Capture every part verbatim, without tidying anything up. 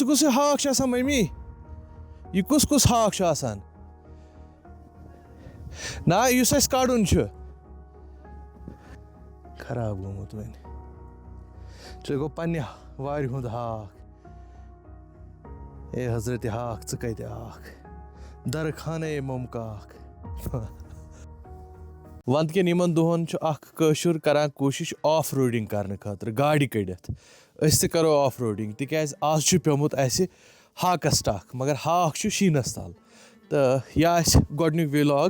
تہٕ کُس یہِ ہاکھ چھُ آسان، مٔمی؟ یہِ کُس کُس ہاکھ چھُ آسان؟ نہ، یُس اَسہِ کَڑُن چھُ۔ خراب گوٚمُت وۄنۍ۔ ژےٚ گوٚو پننہِ وارِ ہُنٛد ہاکھ۔ اے حضرت ہاکھ، ژٕ کَتہِ آکھ؟ درخانَے ممکاکھ۔ وَندٕ کٮ۪ن یِمَن دۄہَن چھُ اَکھ کٲشُر کَران کوٗشِش آف روڈِنٛگ کَرنہٕ خٲطرٕ، گاڑِ کٔڑِتھ۔ أسۍ تہِ کَرو آف روڈِنٛگ، تِکیٛازِ آز چھُ پیوٚمُت اَسہِ ہاکَس ٹَکھ، مگر ہاکھ چھُ شیٖنَس تَل۔ تہٕ یہِ آسہِ گۄڈٕنیُک وِلاگ،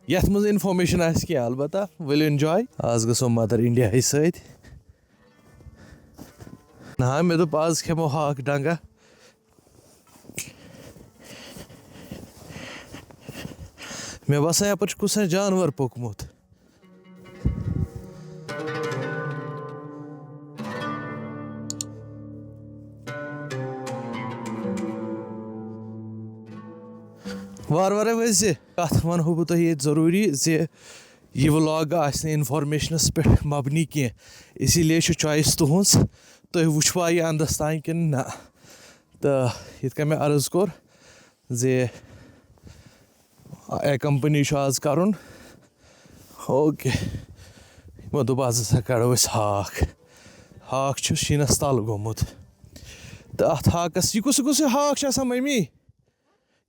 یَتھ منٛز اِنفارمیشَن آسہِ کینٛہہ، البتہ ؤلِو اِنجاے۔ آز گژھو مَدَر اِنڈیاہَس سۭتۍ۔ نہ، مےٚ دوٚپ، آز کھٮ۪مو ہاکھ ڈنٛگہ۔ مےٚ باسان، یَپٲرۍ چھُ کُس تام جانوَر پوٚکمُت۔ وارٕ وارَے ؤسۍ زِ۔ کَتھ وَنہو بہٕ تۄہہِ ییٚتہِ ضروٗری زِ یہِ ولاگ آسہِ نہٕ اِنفارمیشنَس پٮ۪ٹھ مبنی کینٛہہ، اسی لیے چھُ چوائس تُہٕنٛز، تُہۍ وٕچھوا یہِ اَندَس تام کِنہٕ نہ۔ تہٕ یِتھ کٔنۍ مےٚ عرض کوٚر زِ اے کمپنی چھُ آز کَرُن۔ اوکے، یِمو دوٚپ، آز ہسا کَڑو أسۍ ہاکھ۔ ہاکھ چھُ شیٖنَس تَل گوٚمُت۔ تہٕ اَتھ ہاکَس، یہِ کُس، یہِ کُس یہِ ہاکھ چھُ آسان، مٔمی؟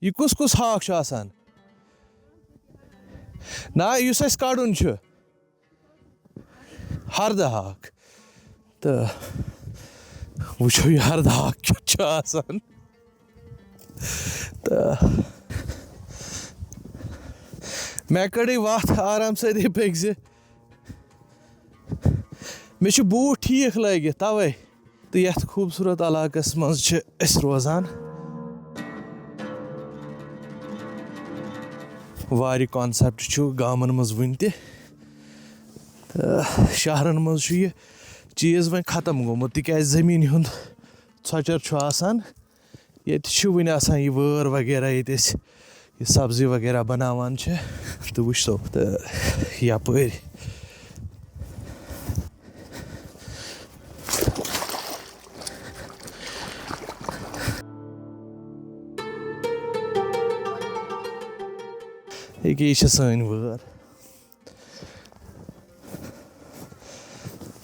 یہِ کُس کُس ہاکھ چھُ آسان؟ نہ، یُس اَسہِ کَڑُن چھُ، ہردٕ ہاکھ۔ تہٕ وٕچھو، یہِ ہردٕ ہاکھ کیُتھ چھُ آسان۔ تہٕ مےٚ کٔڑٕے وَتھ آرام سۭتۍ پٔکۍ زِ۔ مےٚ چھِ بوٗٹھ ٹھیٖک لٲگِتھ، تَوَے۔ تہٕ یَتھ خوٗبصوٗرت علاقَس منٛز چھِ أسۍ روزان۔ وارِ کانسیپٹ چھُ گامَن منٛز وٕنہِ تہِ۔ تہٕ شہرَن منٛز چھُ یہِ چیٖز وۄنۍ ختم گوٚمُت، تِکیٛازِ زٔمیٖن ہُنٛد ژھۄچَر چھُ آسان۔ ییٚتہِ چھِ وٕنہِ آسان یہِ وٲر وغیرہ، ییٚتہِ أسۍ یہِ سبزی وغیرہ بناوان چھِ۔ تہٕ وٕچھتو، تہٕ یَپٲرۍ ییٚکیٛاہ یہِ چھِ سٲنۍ وٲر۔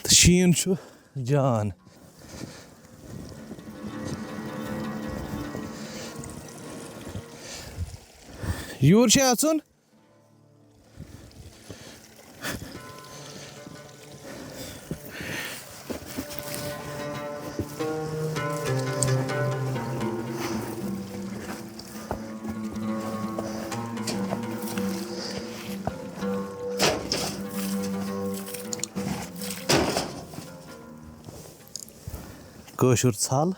تہٕ شیٖن چھُ جان۔ یور چھُ اَژُن۔ کٲشُر ژھل۔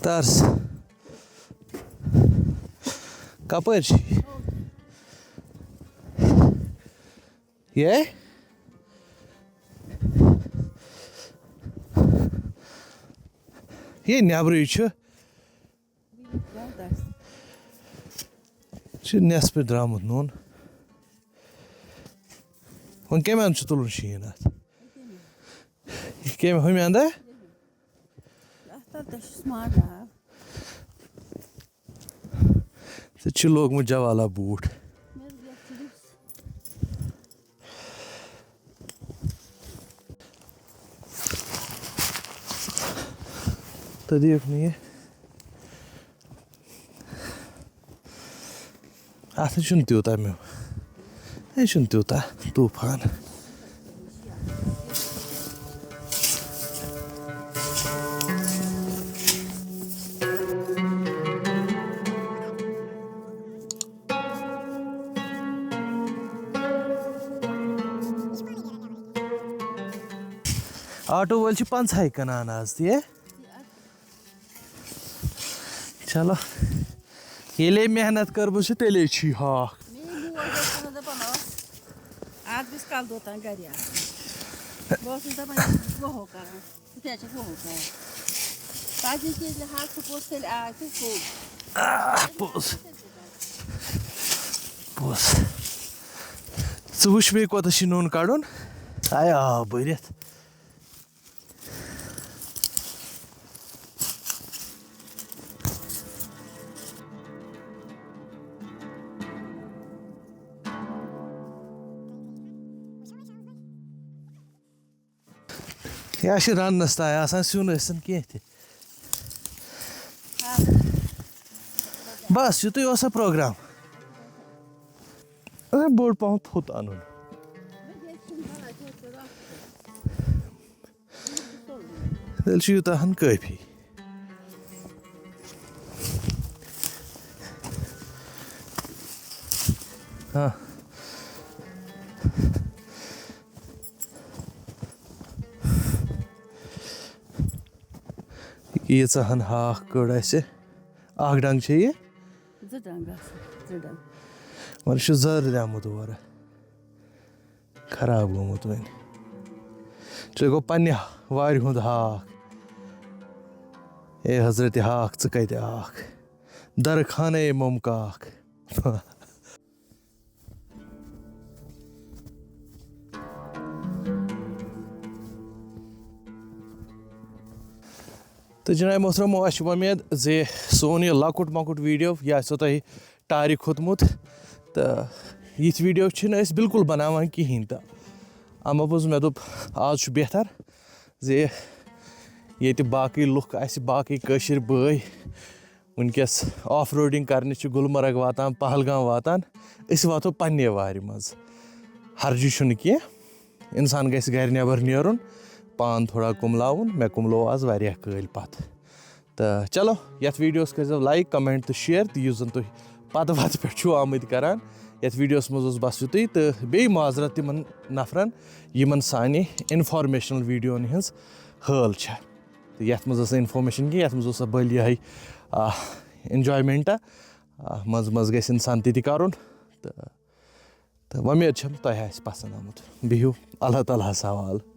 ترس۔ کپٲرۍ چھِ؟ یے؟ یے نیبرٕے چھُ۔ چھُ نٮ۪صفہٕ درٛامُت نوٗن۔ وۄنۍ کَمہِ اَندٕ چھُ تُلُن شیٖن اَتھ؟ یہِ کَمہِ، ہُمہِ اَندٕ؟ اَتھ تَل تہِ چھُس ماگہٕ آب۔ ژےٚ چھُ لوگمُت جوالا بوٗٹھ۔ مےٚ حظ گژھِ تہٕ دیکھ نہٕ یہِ۔ اَتھ چھُنہٕ تیوٗتاہ مےٚ، یہِ چھُنہٕ تیوٗتاہ طوٗفان۔ آٹو وٲلۍ چھِ پنٛژاہے کٕنان آز تہِ، ہے؟ چلو، ییٚلے محنت کٔرمٕژ چھِ، تیٚلے چھُے ہاکھ۔ میٛٲنۍ موج ٲس وَنان، دَپان ٲس، اَتھ گژھِ کَلہٕ دود تام گَرِ آسُن۔ بہٕ ٲسٕس دَپان، یہِ چھُ گوہو کَران۔ ژٕ تہِ ہا چھَکھ وُہُر کَران۔ پَتہٕ یہِ کہِ ییٚلہِ ہاکھ تہٕ پوٚژھ تیٚلہِ آے تہٕ کوٚت؟ آ، پوٚز۔ پوٚز۔ ژٕ وٕچھ مےٚ کوتاہ چھُ نوٗن کَڑُن۔ آے آب بٔرِتھ۔ یا چھِ رَننَس تام آسان، سیُن ٲسِن کینٛہہ تہِ۔ بَس، یُتُے اوسا پروگرام؟ اَسہِ بوٚڑ پَہَم تھوٚد اَنُن۔ تیٚلہِ چھُ یوٗتاہ ہَن کٲفی۔ ہاں۔ ییٖژاہ ہَن ہاکھ کٔڑ اَسہِ۔ اَکھ ڈَنٛگ چھےٚ یہِ؟ زٕ ڈَنٛگ آسَن، زٕ ڈَنٛگ۔ وۄنۍ چھُ زَر درٛامُت اورٕ۔ خراب گوٚمُت وۄنۍ۔ ژےٚ گوٚو پننہِ وارِ ہُنٛد ہاکھ۔ اے حضرت ہاکھ، ژٕ کتہِ آکھ؟ درخانے ممکاکھ۔ تہٕ جناب محترمو، اَسہِ چھِ وۄمید زِ سون یہِ لۄکُٹ مۄکُٹ ویٖڈیو یہِ آسیو تۄہہِ ٹارِ کھوٚتمُت۔ تہٕ یِتھۍ ویٖڈیو چھِنہٕ أسۍ بِلکُل بَناوان کِہیٖنۍ۔ تہٕ اَمہِ موٗجوٗب مےٚ دوٚپ، آز چھُ بہتر زِ ییٚتہِ باقٕے لُکھ اَسہِ، باقٕے کٲشِر بٲے وٕنکیٚس آف روڈِنٛگ کَرنہِ چھِ گُلمرگ واتان، پہلگام واتان، أسۍ واتو پنٛنے وارِ منٛز۔ حرجہِ چھُنہٕ کینٛہہ، اِنسان گژھِ گَرِ نٮ۪بر نیرُن، پان تھوڑا کُملاوُن۔ مےٚ کُملو آز واریاہ کٲلۍ پَتھ۔ تہٕ چلو، یَتھ ویٖڈیوَس کٔرۍزیو like، comment تہٕ share، تہٕ یُس زَن تُہۍ پَتہٕ وَتہٕ پٮ۪ٹھ چھُو آمٕتۍ کَران۔ یَتھ ویٖڈیوَس منٛز اوس بَس یُتُے، تہٕ بیٚیہِ معذرت تِمَن نفرَن یِمَن سانہِ informational ویٖڈیوَن ہٕنٛز ہٲل چھےٚ۔ تہٕ یَتھ منٛز ٲس نہٕ information کینٛہہ، یَتھ منٛز اوس سا بٔلۍ یِہوٚے، آ، enjoyment۔ آ، منٛزٕ منٛزٕ گژھِ اِنسان تہِ تہِ کَرُن۔ تہٕ، تہٕ وۄمید چھَم تۄہہِ آسہِ پَسنٛد آمُت۔ بِہِو اللہ تعالیٰ ہَس حوالہٕ۔